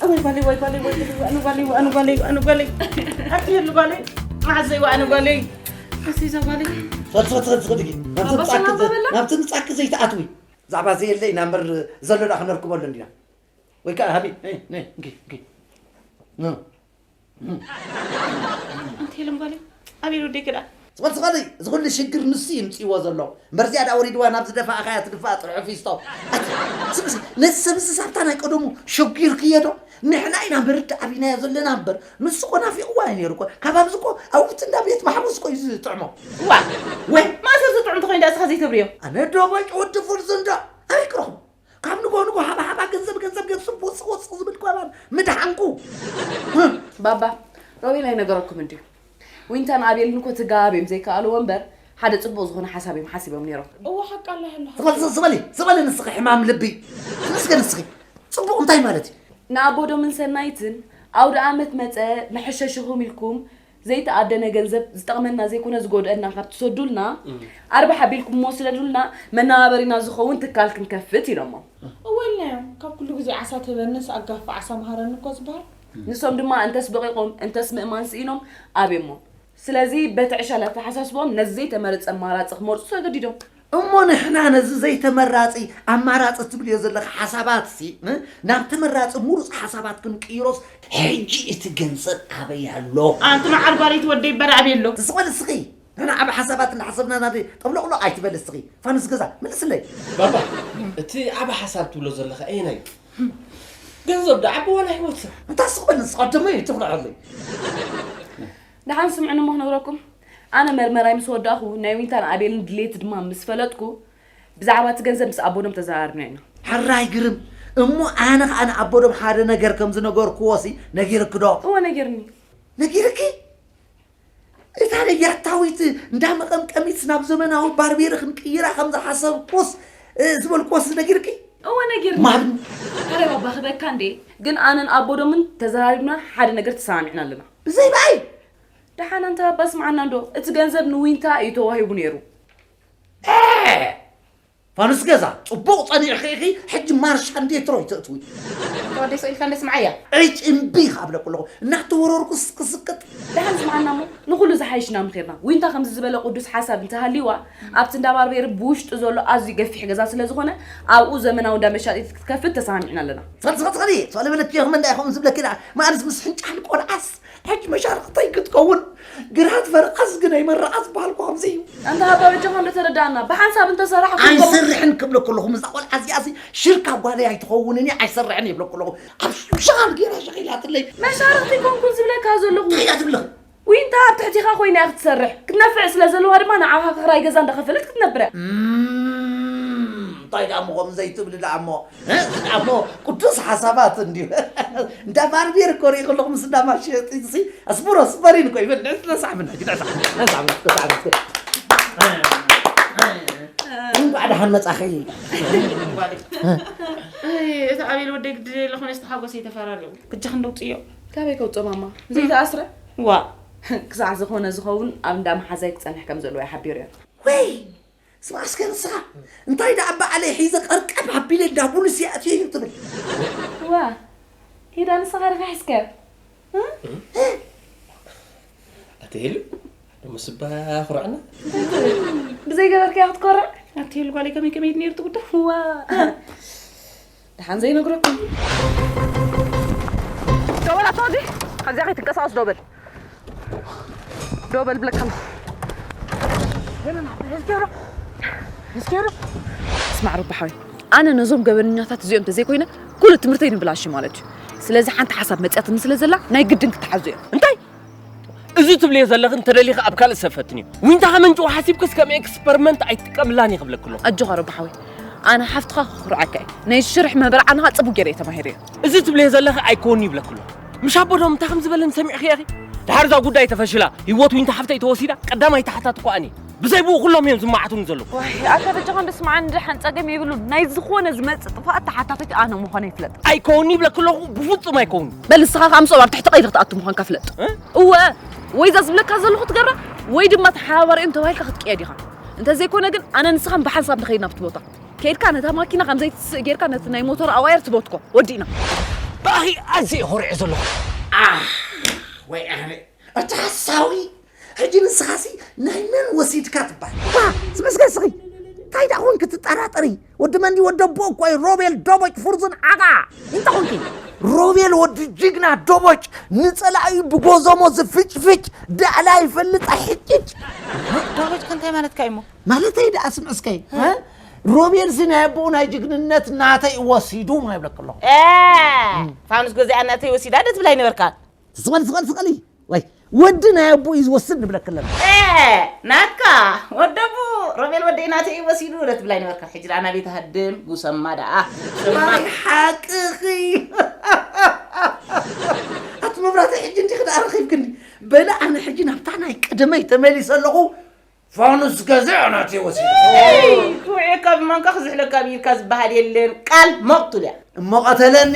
ኣይ ጓለይ ዋይ ጓለይ ዋይ ጓለይ ኣኑ ጓለይ ኣኑ ጓለይ ኣኑ ጓለይ ኣኑ ጓለይ ኣትየሉ ጓለይ መዓዘይ ዋኣኑ ጓለይ ኣስይዛ ጓለይ ትኸዲ ትኸዲ ትኸዲ ትኸዲ ናብቲ ባባ ምጻክ ሰላም በላ? ናብቲ ምጻክ ዘይትኣትዊ ዛዕባ ዘየለ ኢና እምበር ዘሎ ደኣ ክነርክበሉ እንዲና ወይ ከዓ ሃቢ ነይ ነይ እንኪ እንኪ ኖ ኣንተ የለም ጓለይ ኣቤል ወደይ ክዳ ዝበል ዝበል እዚ ኩሉ ሽግር ንሱ ይምፅእዎ ዘሎ እምበር እዚኣ ዳ ወሪድዋ ናብ ዝደፋእኻያ ትድፋእ ጥርሑ ፊስቶ ነዚ ሰብ እዚ ሳብታ ናይ ቀደሙ ሸጊርክዮ ዶ ንሕና ኢና ምርድ ኣቢናዮ ዘለና እምበር ንሱ ኮ ናፊቕዋ እዩ ነይሩ ኮ ካብ ኣብዚ ኮ ኣብቲ እንዳ ቤት ማሕቡስ ኮ እዩ ዝጥዕሞ ዋ ወይ ማእሰር ዝጥዑም ተኾይኑ ዳ እስኻ ዘይተብርዮ ኣነ ዶ በጭ ወዲ ፍርዚ እንዶ ኣበይ ክረኽቡ ካብ ንጎ ንጎ ሃባ ሃባ ገንዘብ ገንዘብ ገብ ስብ ወስኽ ወስኽ ዝብል ጓባን ምድሓንኩ ባባ ሮቤል ኣይነገረኩም እንድዩ ዊንታን ኣቤልን እኮ ትጋብ እዮም ዘይከኣልዎ እምበር ሓደ ፅቡቅ ዝኾነ ሓሳብ እዮም ሓሲቦም ነይሮም እዎ ሓቂ ኣላ ይህሉ ዝበል ዝበል ዝበል ንስኺ ሕማም ልቢ ንስገ ንስኺ ፅቡቅ እንታይ ማለት እዩ ንኣቦዶምን ሰናይትን ኣውደ ኣመት መፀ መሐሸሽኹም ኢልኩም ዘይተኣደነ ገንዘብ ዝጠቕመና ዘይኮነ ዝጎድአና ካብ ትሰዱልና ኣርባሕ ኣቢልኩሞ ስደዱልና መነባበሪና ዝኸውን ትካል ክንከፍት ኢሎሞ። እወ ኢልናዮም። ካብ ኩሉ ግዜ ዓሳ ትህበንስ ኣጋፍዕ ዓሳ ምሃረኒ እኮ ዝበሃል። ንሶም ድማ እንተስ በቒቖም እንተስ ምእማን ስኢኖም ኣብዮሞ። ስለዚ በቲ ዕሸል ኣተሓሳስብኦም ነዚ ዘይተመረጸ ኣማራጺ ክመርጹ ተገዲዶም። እሞ ንሕና ነዚ ዘይተመራጺ ኣማራጺ ትብልዮ ዘለኺ ሓሳባትሲ ናብ ተመራጺ ምሩጽ ሓሳባት ክንቅይሮስ ሕጂ እቲ ገንዘብ ኣበይ ኣሎ? ኣንቲ መዓር ጓለይቲ ወደይ በል ኣበይ ኣሎ? ስቕ በሊ እስኺ ንሕና ዓቢ ሓሳባት እንዳሓሰብና ናብ ጠብሎቕሎቕ ኣይትበሊ እስኺ ፋኑስ ገዛ ምልስለይ። ባባ እቲ ዓቢ ሓሳብ ትብሎ ዘለኻ ኣየናይ እዩ? ገንዘብ ዶ ዓቢ ዋላ ህይወት ሰብ? እንታ ስቕ በሊ ንስኻ ደሞ ኣይትኹልዐለይ። ደሓን ስምዑኒ እሞ ክነግረኩም። ኣነ መርመራይ ምስ ወዳእኹ ናይ ዊንታን ኣቤልን ድሌት ድማ ምስ ፈለጥኩ ብዛዕባ እቲ ገንዘብ ምስ ኣቦዶም ተዘራሪብና ኢና። ሕራይ ግርም እሞ ኣነ ኸኣ ንኣቦዶም ሓደ ነገር ከም ዝነገርክዎ ሲ ነጊርኪ ዶ? እወ ነጊርኒ። ነጊርኪ? እታ ነያታዊት እንዳ መቐምቀሚት ናብ ዘመናዊ ባርቤሪ ክንቅይራ ከም ዝሓሰብኩስ ዝበልክዎስ ነጊርኪ? እወ ነጊርኒ። ማርኒ። ኣረ ባባ ክበካ እንዴ ግን ኣነን ኣቦዶምን ተዘራሪብና ሓደ ነገር ተሰማሚዕና ኣለና። ብዘይ በኣይ? ደሓን ኣንተ ባባ ስምዓና እንዶ እቲ ገንዘብ ንዊንታ እዩ ተዋሂቡ ነይሩ። ፋኑስ ገዛ ጽቡቕ ጸኒዕኺ ኢኺ። ሕጂ ማርሻ እንዴ ትሮይ ተእትዊ። ተወደይ ሰው ኢልካ እንደ ስምዓያ። እጭ እምቢ ካብ ለኩ ኣለኹ እናተወረርኩ ክስቅጥ። ደሓን ስምዓና እሞ ንኹሉ ዝሓይሽና ምኺርና። ዊንታ ከምዚ ዝበለ ቅዱስ ሓሳብ እንተሃልይዋ ኣብቲ እንዳ ባርቤር ብውሽጡ ዘሎ ኣዝዩ ገፊሕ ገዛ ስለ ዝኾነ ኣብኡ ዘመናዊ እንዳ መሻጢት ክትከፍት ተሰማሚዕና ኣለና። ትኸዲ ትኸዲ ትኸዲ ትኸዲ በለኪ። ኹም እንዳ ኢኹም ዝብለኪ ደኣ መኣርስ ምስ ሕንጫል ቆልዓስ ሕጂ መሻርኽተይ ክትከውን ግራት ፈረቓስ ግን ኣይመረቓስ በሃልኩ ከምዚ እዩ። ኣንታ ሃባ በጃኻ እንዶ ተረዳእና ብሓንሳብ እንተሰራሕ ኣይሰርሕን ክብለኩ ኣለኹ። ምስዛ ቆልዓ እዚኣ ሲ ሽርካ ጓለይ ኣይትኸውንን እያ ኣይሰርሕን ይብለኩ ኣለኹ። ኣብ ሽሻል ገይራ ሸኺላትለይ። መሻርኽቲ ኮንኩን ዝብለካ ዘለኹ እንታይ እያ ትብለኺ? ዊንታ ኣብ ትሕቲኻ ኮይና እያ ክትሰርሕ ክትነፍዕ ስለ ዘለዋ ድማ ንዓኻ ክራይ ገዛ እንዳኸፈለት ክትነብር እያ። እም፣ እንታይ ደኣ እሞ ከምኡ ዘይትብሊ ደኣ እሞ እ? ደኣ እሞ ቅዱስ ሓሳባት እንድዩ። እንዳ ባርቤር እኮ ርኢ ከለኹ ምስ እንዳ ማሸጢ ሲ ኣስብሮ ስበሪን እኮ ይብል። ነሳዕብን ሕጂ ነሳዕብን ነሳዕብን ነሳዕብን። እንኳዕ ደሓን መጻኺ። እቲ ኣቤል ወደይ ግዲ ዘይለኾነ ዝተሓጎሰ ይተፈራሪቑ። በጃ ክንደውፅዮ። ካበይ ከውፅኦ ማማ? ዘይተኣስረ? ዋ ክሳዕ ዝኾነ ዝኸውን ኣብ እንዳ መሓዛይ ክፀንሕ ከም ዘለዎ ይሓቢሩ እዮም። ወይ ስማ እስከ ንስኻ እንታይ ደኣ በዓለይ ሒዘ ቀርቀብ ኣቢለ እንዳ ቡሉስ ይኣትዮ እዩ ትብል። ዋ ሄዳ ንስኻ ርኻ ሒዝከ ኣትሄሉ ምስባ ኩራዕና ብዘይገበርካዮ ክትኮርዕ ኣትሄሉ ጓለይ ከመይ ከመይ ነይሩ ትጉዳ ዋ ደሓን ዘይነግረኩም ዶበል ኣቶ ወዲ ካብዚኣ ከይትንቀሳቀስ ዶበል ዶበል ብለካ ስማዕ ረቢ ሓወይ ኣነ ነዞም ገበነኛታት እዚኦም እንተዘይኮይነ ኩሉ ትምህርተይ ንብላሽ ማለት እዩ ስለዚ ሓንቲ ሓሳብ መፅያትኒ ስለ ዘላ ናይ ግድን ክትሓዙ እዮም እንታይ እዚ ትብልዮ ዘለኺ እንተደሊኺ ኣብ ካልእ ሰብ ፈትንዮ። ዊንታ ከመንጭዋ ሓሲብክስ ከም ኤክስፐርመንት ኣይትጥቀምላን እየ ክብለኪ ኣለኹ። ኣጆኻ ረቢ ሓወይ ኣነ ሓፍትኻ ከኹርዓካ እየ ናይ ሽርሒ መበርዓንኻ ጽቡቅ ገይረ እየ ተማሂረዮ። እዚ ትብልዮ ዘለኺ ኣይኮን ይብለኪ ኣለኹ። ምሽ ኣቦ ዶም እንታይ ከም ዝበለኒ ሰሚዕኽዮ ኢኺ? ድሓር እዛ ጉዳይ ተፈሽላ ህይወት ዊንታ ሓፍተይ ተወሲዳ ቀዳማይ ተሓታቲ እኮ ኣነ እየ። ብዘይ ብኡ ኩሎም እዮም ዝመዓቱኒ ዘለዉ። ዋይ ኣታ በጃኻ እንዶ ስምዓኒ ደሓን ጸገም የብሉን ናይ ዝኾነ ዝመጽእ ጥፍኣት ተሓታቲት ኣነ ምዃነይ ፍለጥ። ኣይከውንይ ይብለኪ ኣለኹ ብፍጹም ኣይከውንይ። በል ንስኻ ከኣ ምስኦም ኣብ ትሕቲ ቀይዲ ክትኣቱ ምዃንካ ፍለጥ። እወ ወይ እዛ ዝብለካ ዘለኹ ትገብራ ወይ ድማ ተሓባባሪኦም ተባሂልካ ክትቅየድ ኢኻ። እንተዘይኮነ ግን ኣነ ንስኻን ብሓንሳብ ንኸይድ ናብቲ ቦታ። ከይድካ ነታ ማኪና ከም ዘይትስእ ጌርካ ነቲ ናይ ሞተር ኣዋየር ትበትኮ። ወዲእና። ብኣኺ ኣዝየ እየ ኾሪዐ ዘለኹ። ኣህ ወይ ኣነ እቲ ሓሳዊ ሕጂ ንስኻሲ ናይ መን ወሲድካ ትበሃል? ባ ስምዕስገ እስኺ እንታይ ደኣ ኾንኪ ትጠራጠሪ? ወዲ መን ድዩ ወዲ ኣቦ እኮ እዩ ሮቤል ደቦጭ ፍርዙን ዓጋ እንታይ ኾንኪ? ሮቤል ወዲ ጅግና ደቦጭ ንጸላኢ ብጎዞሞ ዝፍጭፍጭ ዳዕላ ይፈልጥ ኣይሕጭጭ። ደቦጭ ከ እንታይ ማለትካ እዩሞ? ማለተይ ደኣ ስምዕስከ ሮቤል ሲ ናይ ኣቦኡ ናይ ጅግንነት ናተይ ወሲዱ ነው ይብለክ ኣለኹ። ፋኑስ ገዚኣ ናተይ ወሲዳ ዶ ትብላይ ነበርካ? ስቐል ስቐል ስቐሊ ወይ ወዲ ናይ ኣቦኡ እዩ ዝወስድ ንብለክ ኣለና። ናካ ወደቡ ሮቤል ወደይ ናተይ እዩ ወሲዱ ዶ ትብላይ ነበርካ? ሕጂ ደኣ ናበይ ትሃድም ጉሰማ ደኣ። ማይ ሓቅኺ ኣቲ መብራተይ ሕጂ እንዲኺ ደኣ ረኺብክኒ። በለ ኣነ ሕጂ ናብታ ናይ ቀደመይ ተመሊሰ ኣለኹ። ፋኑስ ገዚኣ ናተይ ወሲዳ። ኩዒካ ብማንካ ክዝሕለካ ብኢድካ ዝበሃል የለን ቃል መቕቱል እያ። እሞ ቀተለኒ።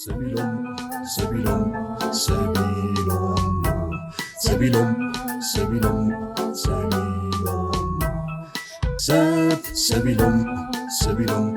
ሰቢሎም ሰቢሎም ሰቢሎም ሰቢሎም ሰቢሎም ሰቢሎም ሰብ ሰቢሎም ሰቢሎም